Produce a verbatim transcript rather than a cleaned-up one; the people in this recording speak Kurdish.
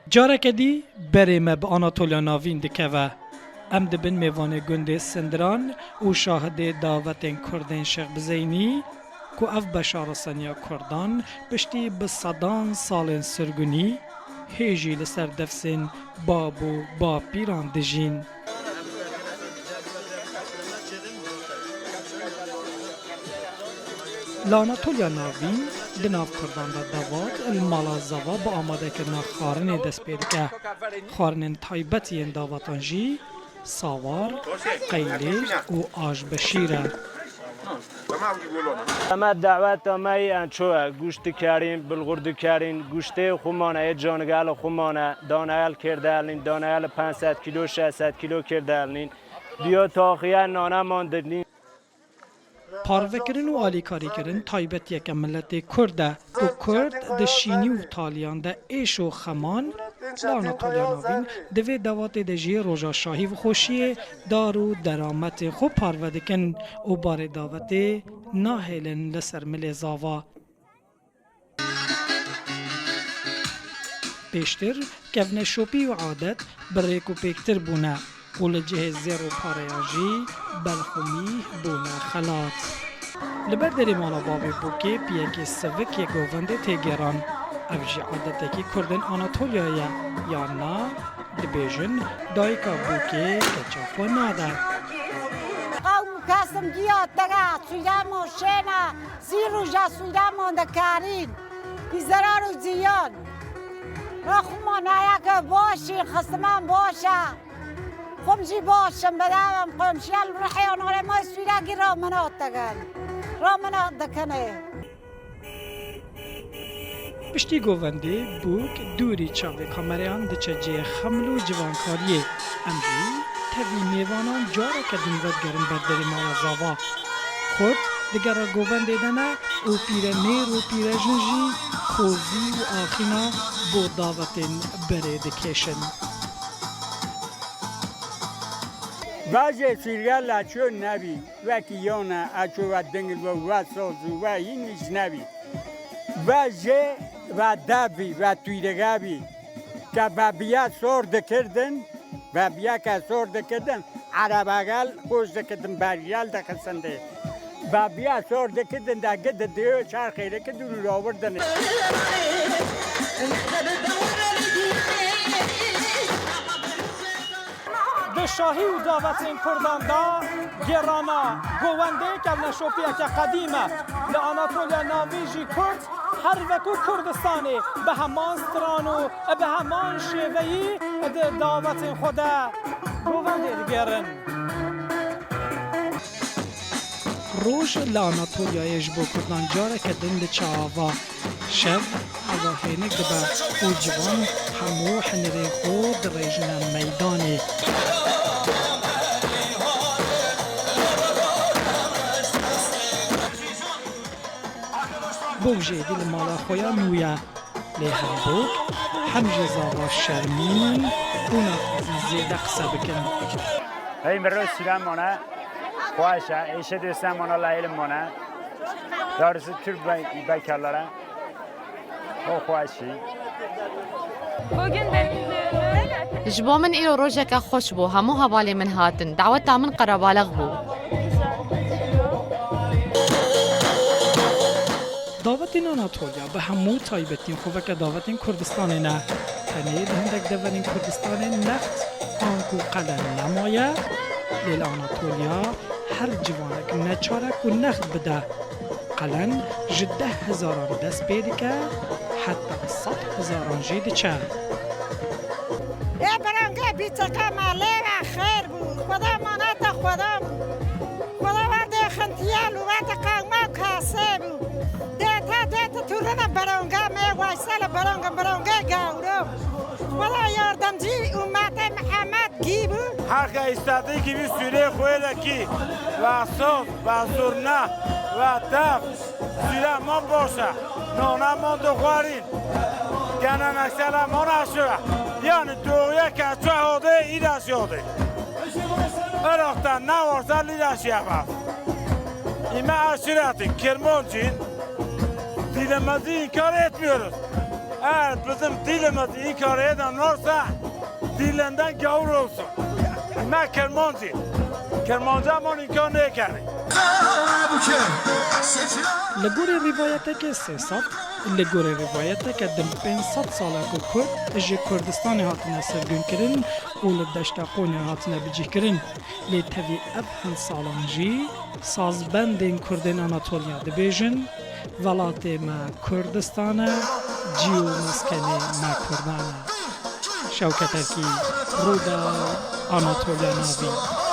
Careke dî berê me bi Anatoliya Navîn dikeve. Em dibin mêvanê gundê Sindiran û şahidê dawetên Kurdên Şêx Bizeynî ku ev beşa reseniya Kurdan piştî bi sedan salên sirgunî hê jî li ser defsên bab û bapîran dijîn. Li Anatoliya Navîn di nav Kurdan de devat li mala zava bi amadekirina xwarinê dest pê dike. Xwarinên taybet yên dawatan jî sawar, qeylêj û ajbeşîr e. Ema daweta me yî en ço e, gûşt dikerîn, bilxur dikerîn, gûştê xwe mane, ê canigel xwe mane, daneye li kêr dehelnîn, daneye li pênc sed kîlo, şeş sed kîlo kêr dehelnîn. Diyo taxiye nane man didnîn. Parvekirin û alîkarîkirin taybetiyeke miletê Kurd e û Kurd di şînî û taliyan de êş û xeman li Anatoliya Navîn di vê devatê de jî roja şahî û xweşiyê, dar û derametê xwe parve dikin û barê davetê nahêlin li ser milê zava. Pêştir kevneşopî û adet bi rêk û pêktir bûne û li cihê zêr û pareyan jî belxumî bûne xelat. Li ber derê mala bavê Bûkê piyekê sivik yê govendê tê gêran. Ev jî adetekî Kurdên Anatoliyayê ye, yan na dibêjin dayika Bûkê keça xwe nade. Qewm kesim giya te re, sûre ma şêne. Sî roja sûreman dikarîn, bi zerar û ziyan. Ra xwe manayeke baş in, xisiman baş e. Xwem jî baş in, bedawem qomşiyan rihê anore ma sûrekî raminat dikin. Raminat dikine. Piştî govendê, Bûk dûrî çavê kamereyan diçe cihê xeml û civankariyê. Em jî tevî mêvanan careke din vedigerin ber derê mala zava. Xurt di gera govendê de ne û pîremêr û pîrejin jî kozî û axîna bo davetên berê dikêşin. Bajê sûrgel la ço nebî, wekî yone, eço we dingil we, we soz û we hîn hîç nebî. Ve jê ve dev bî, ve tûyrege bî. Ke vebiye sor dikirdin, vebiye ke sor dikirdin, erebegel xweş dikirdin, bergel dixistin dê. Vebiye sor dikirdin de gidi diyo çar xêrikidin û rawirdin. Di şahî û davetên Kurdan de gêrana govendê kevneşopiyeke qedîm e. Li Anatoliya Navîn jî Kurd her wekû Kurdistanê bi heman stran û bi heman şêveyî di davetên xwe de govendê digêrin. Roj li Anatoliyayê ji bo Kurdan careke din diçe ava. Şev heva hênik dibe û ciwan hemû hinirên xwe dirêjine meydanê. Bûk jêdî li mala xwe ya nû ye. Lê hem Bûk hem jî zava şermîn û naxwazin zêde qise bikin. Hey, mirov sûre mane, xweş e, êşê dê sûre mane, leyl mane. Darisi Türk be-, bekarlara. O xweş e. Bugün denizlerimiz Ji bo min îro rojeke xweş bû. Hemû hevalên min hatin. Daweta min qerebalix bû. Davetên Anatoliya bi hemû taybetiyên xwe weke davetên Kurdistanê ne. Tenê di hindek deverên Kurdistanê next anku qelen nemaye, lê li Anatoliya her ciwanek neçar e ku next bide. Qelen ji deh hezaran dest pê dike, heta sed hezaran jî diçe. Ê berengê bîteke me lê ve xêr bû. Xweda manata xweda bû. Xwedawendê xintiye li werte qewma û kasê bû. Dê te, dê te turine berengê me, wayse li berengê, berengê gewro. Xweda yardimcî ummetê Mihemed kî bû. Her ke îstadî kî bî sûrê xwe de kî, ve soz, ve zurna, ve tef, sûre man baş e, nane man dixwarîn. Gene mesela man aşire. Yani doğuya ke çi hode, îda şi hode. Irak'ta ne varsa lira şey yapar. İme aşiretin, Kirmancıyın. Dilimizi inkar etmiyoruz. Eğer bizim dilimiz inkar eden varsa, dilinden gavur olsun. Me Kermancî. Kermancî aman inkar nêkenê. Li gorî rîvayeteke sê sed, li gorî rîvayeteke di pênc sed sala ku Kurd ji Kurdistanê hatine sirgûnkirin û li deşta Qonyê hatine bicihkirin. Lê tevî ev hin salan jî sazbendên Kurdên Anatoliya dibêjin, Welatê me Kurdistan e, cî û meskenê me Kurdan e. Şewket Erkî, Rûdaw, Anatoliya Navîn.